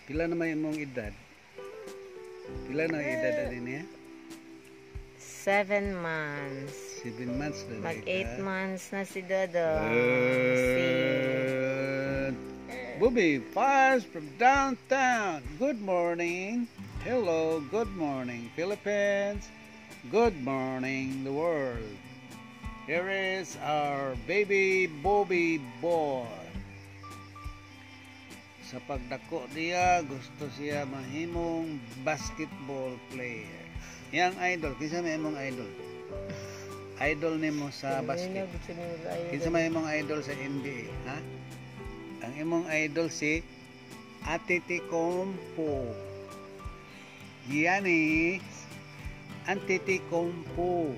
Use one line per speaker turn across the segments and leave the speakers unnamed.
Pila na may imong edad? Pila na ang edad ani niya?
7 months.
7 months na.
Mag
na
8
ka.
Months na si Dodo. Si
Bobby Fires from downtown. Good morning. Hello, good morning, Philippines. Good morning, the world. Here is our baby Bobby boy. Sa pagdako niya, gusto siya mahimong basketball player. Yang idol, kinsa may imong idol? Idol nimo sa basket. Kinsa may imong idol sa NBA, ha? Ang imong idol si Antetokounmpo. Giannis Antetokounmpo.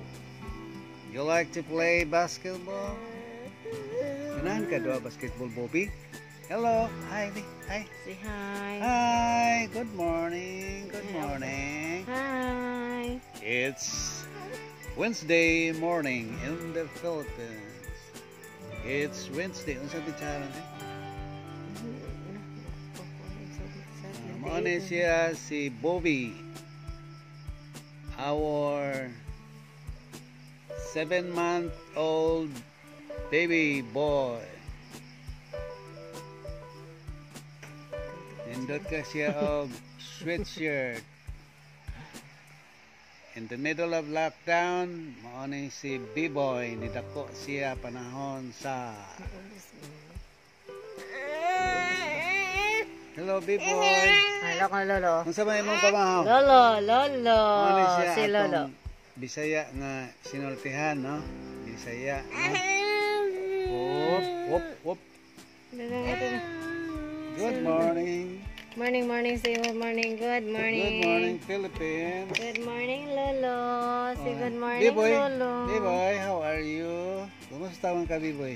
You like to play basketball? Ganahan ka duwa basketball, Bobby? Hello. Hi. Hi.
Say hi.
Hi. Good morning. Good morning.
Hi.
It's Wednesday morning in the Philippines. It's Wednesday. Unsa bitsaron eh? Mao ni siya si Bobby. Our 7-month-old baby boy. Nindot ka siya og sweatshirt. In the middle of lockdown, mao ni si B-boy, nidako siya panahon sa. Hello, B-boy.
Hello ka, Lolo.
Unsa may imong pamahaw?
Lolo, Lolo.
Mao ni siya
Si Lolo.
Atong Bisaya nga sinultihan, no? Bisaya, no? Whoop, whoop, whoop. Good morning.
Morning, morning. Say good morning. Good morning.
Good morning, Philippines.
Good morning, Lolo. Say good morning,
B-boy,
Lolo.
B-boy, how are you? Kumusta man ka, B-boy?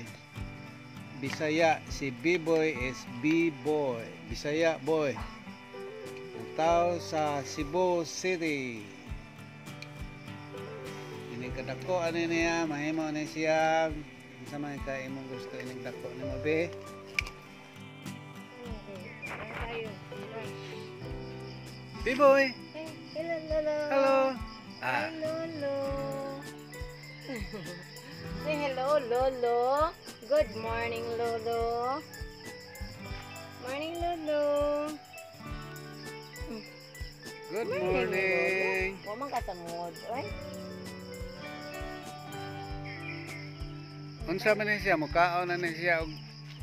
Bisaya, si B-boy is B-boy. Bisaya boy. Ang tao sa Cebu City. Ini kadako ani niya, mahimo ni siya. Unsa man ka imong gusto ining dako nimo, be?
Tayo.
B-boy,
Hey, hello, Lolo.
Hello.
Hi,
Ah,
Lolo. Say hello, Lolo. Good morning, Lolo. Morning, Lolo.
Good morning.
Wa man ka sa mood, oy.
Unsa man ni siya, mukaon na ni siya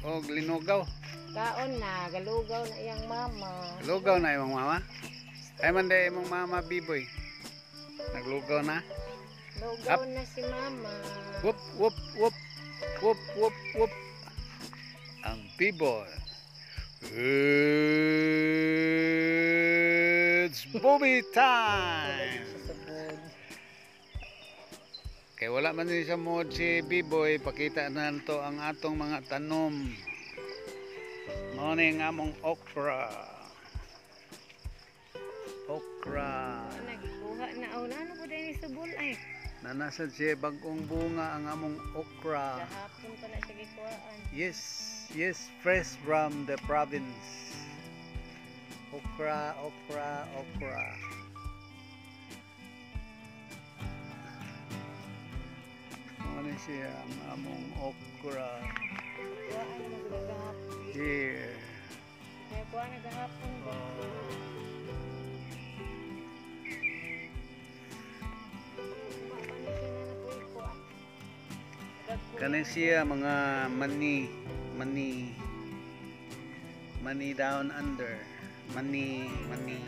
og linugaw.
Kaon na, galugaw na iyang mama.
Lugaw na imong mama? Ay man day imong mama, B-boy. Naglugaw na.
Lugaw na si mama.
Whoop, whoop, whoop. Whoop, whoop, whoop. Ang B-boy. It's Bobby time!
Siya sa mood.
Kay wala man ni sa mood si B-boy, pakita na to ang atong mga tanom. Mao ni ang among okra. Okra.
Nagkuha na. Oh, ano po din subol ay.
Nanasad siya bagong bunga ang among okra.
Kahapon pa na siya gikuhaan.
Yes, fresh from the province. Okra, okra, okra. Ano siya ang among okra
Kuhaan na magagahapon.
Here.
Kaya kuha na gahapon ba?
Oh.
Kuha pa na siya na napuy kuha.
Kani siya mga mani, mani, mani down under, mani, mani.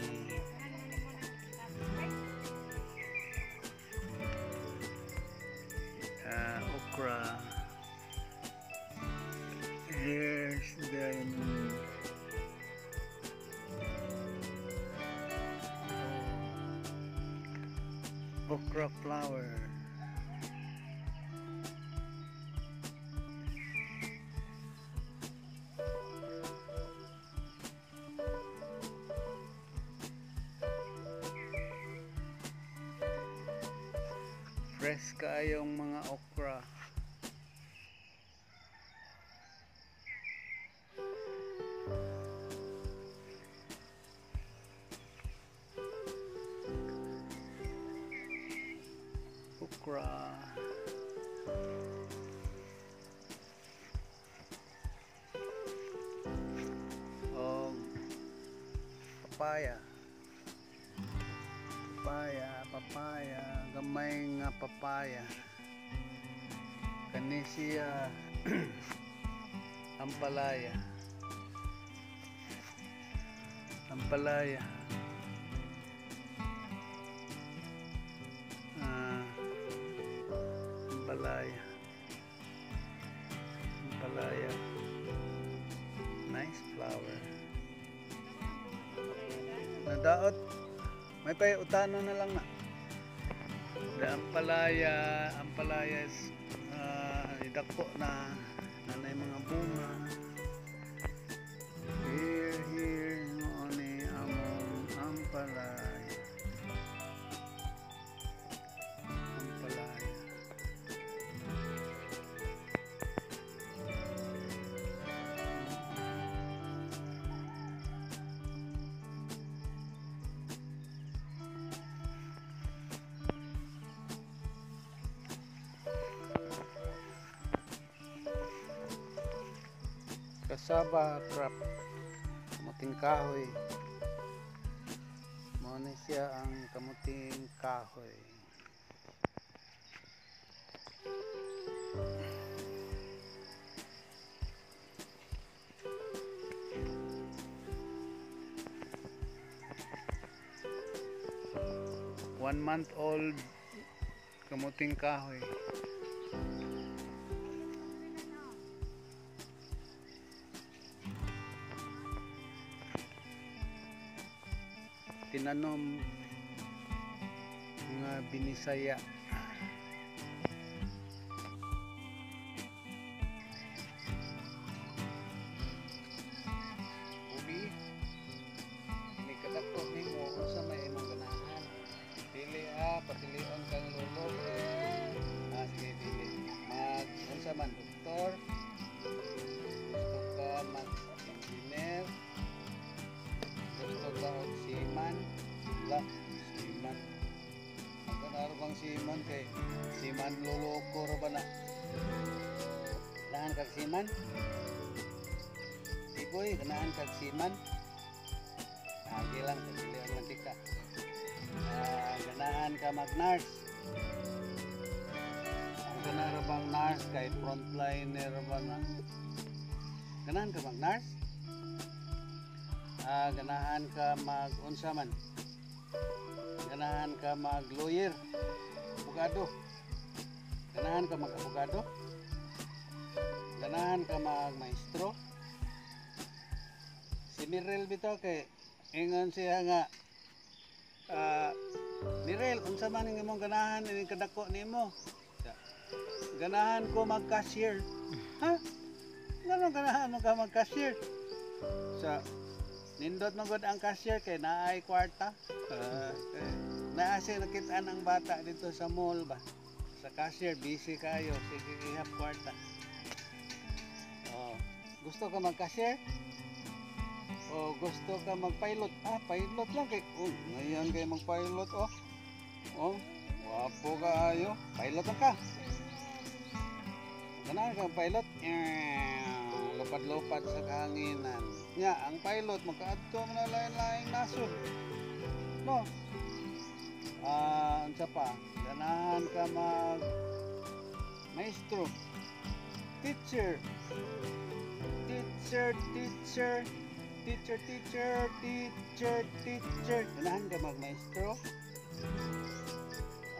Okra. Here's the okra flower. Fresh kaayong mga okra. Okra. Og papaya. Papaya, papaya, gamay nga papaya. Kani siya ampalaya. Ampalaya. Ampalaya. Ampalaya. Nice flower. Nadaot. May pay utano na lang na. The ampalaya, ampalaya is idako na nanay mga bunga. Here, here, mao ni among ampalaya. Ampalaya. Cassava crop, kamuting kahoy. Mao ni siya ang kamuting kahoy. 1 month old kamuting kahoy. Tinanom nga binisaya. Ubi, ini kadako nimo unsa may imong ganahan? Dili ah, papilion kang lolo. Ah, sige, dili. Mag unsa man, doktor? Gusto ka mag engineer? Gusto ka og seaman? Wala, seaman. Ang kanaro bang seaman kay seaman loloko ra ba na? Ganahan kag seaman? Iboy, ganahan kag seaman? Ah, di lang, pagpilihan lang di ka. Ah, ganahan ka mag-nurse? Ang ganahan bang nurse kay frontliner ba na? Ganahan ka mag-nurse? Ah, ganahan ka mag-unsa man? Ganahan ka mag-lawyer? Abogado? Ganahan ka mag-abogado? Ganahan ka mag-maestro? Si Mirel bitaw kay ingon siya nga Mirel, unsa man ang imong ganahan ining kadako nimo? Ganahan ko mag-cashier. Ha? Ngano ganahan mo ka mag-cashier? Sa nindot man gud ang cashier kay naay kwarta. Naa siya nakitaan ang bata dito sa mall ba. Sa cashier busy kayo, sige ihap kwarta. Oh, gusto ka mag-cashier? O gusto ka mag-pilot? Ah, pilot lang kay. Uy, ngayon kay mag-pilot oh. Oh, wapo kaayo. Pilot lang ka. Ganahan ka pilot? Lupad-lupad sa kahanginan. Nya, ang pilot makaadto man na lain-laing nasod. No. Ah, unsa pa? Ganahan ka mag maestro. Teacher. Teacher, teacher. Teacher, teacher, teacher, teacher. Ganahan ka mag maestro?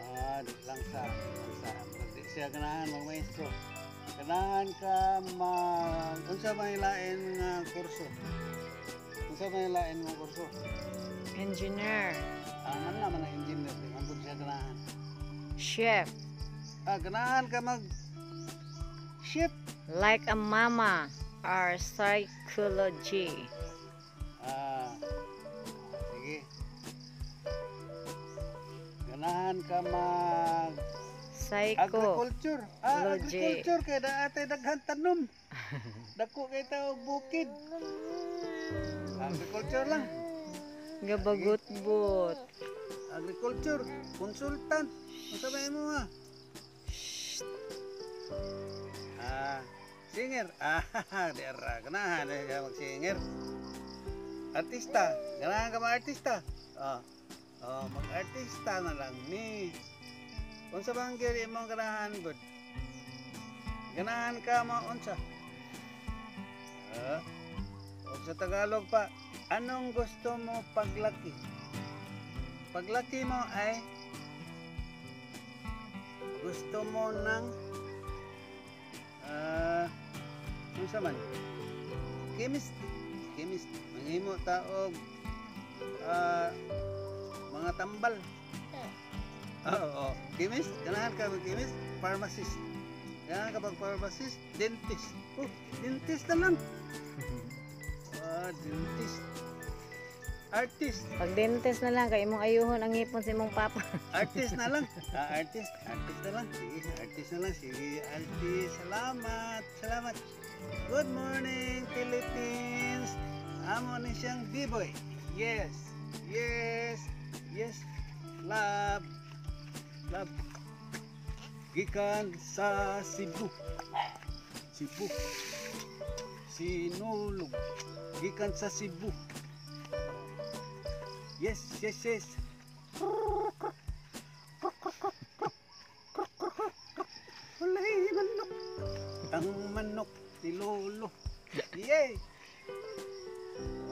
Ah, di lang sa, lang sa. Di siya ganahan mag maestro. Ganahan ka mag unsa may lain nga kurso? Unsa may lain nga kurso?
Engineer.
Ah, man naman ang engineer, di man pud siya ganahan.
Chef.
Ah, ganahan ka mag chef.
Like a mama or psychology.
Ah, sige. Ganahan ka mag
Psycho.
agriculture. Ah,
Logi.
agriculture kay naa tay daghan tanom. Dako kay ta og bukid. Agriculture lang.
Gabagot-bot.
Agriculture, consultant. Unsa ba imo ha? Ah, singer. Ah, di ra ganahan na ka mag-singer. Artista, ganahan ka mag-artista. Ah. Oh, mag-artista na lang ni. Unsa bang gyud imong ganahan gud? Ganahan ka mo unsa? Ah. O sa Tagalog pa, anong gusto mo paglaki? Paglaki mo ay gusto mo ng unsa man? Chemist. Chemist. Manghimo ta og mga tambal. Oo. Chemist? Ganahan ka mag chemist? Pharmacist. Ganahan ka mag pharmacist? Dentist. Oh, dentist na lang. Ah, dentist. Artist.
Pag dentist na lang, kay imong ayuhon ang ngipon sa imong papa.
Artist na lang. Ah, artist. Artist na lang. Sige, artist na lang. Sige, artist. Salamat. Salamat. Good morning, Philippines. Amo ni siyang B-boy. Yes. Yes. Yes. Love. Love. Gikan sa Cebu. Cebu. Sinulog. Gikan sa Cebu. Yes. Walay manok. Ang manok ni Lolo. Yay!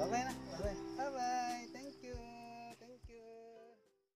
Bye-bye na. Bye-bye. Bye-bye.